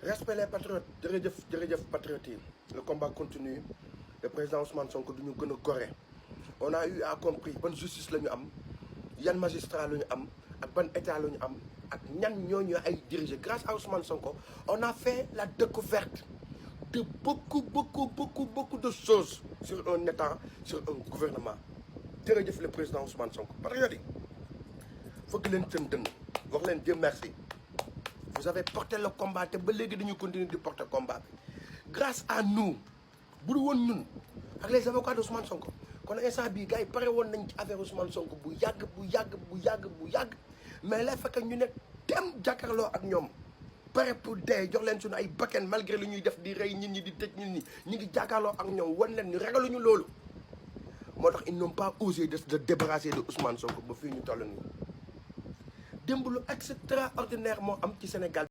Respect les patriotes, jërëjëf patriotes yi. Le combat continue. Le président Ousmane Sonko du ñu gën a gore. On a eu à compris ban justice la ñu am yan magistrat la ñu am ak ban état la ñu am ak ñan ñooñu ay diriger. Grâce à Ousmane Sonko on a fait la découverte de beaucoup de choses sur un état, sur un gouvernement. Jërëjëf le président Ousmane Sonko. Patriotes yi fëgg leen seen dënn wax leen Dieu merci. Vous avez porté le combat te ba léegi dañu continuer di porter combat bi grâce à nous bu du woon ñun ak les avocats d'Ousmane Sonko kon instant bii gars yi pare woon nañ ci affaire Ousmane Sonko bu yàgg mais la fekk ñu ne dem jàkkaarloo ak ñoom pare pour dee jox leen suñu ay bakkan malgré lu ñuy def di rey nit ñi di tëj nit ñi ñu ngi jàkkaarloo ak ñoom wan leen ñu ragaluñu loolu moo tax ils n'ont pas osé de débarrasser de Ousmane Sonko ba fii ñu toll nii démb lu extraordinaire moo am ci Sénégal.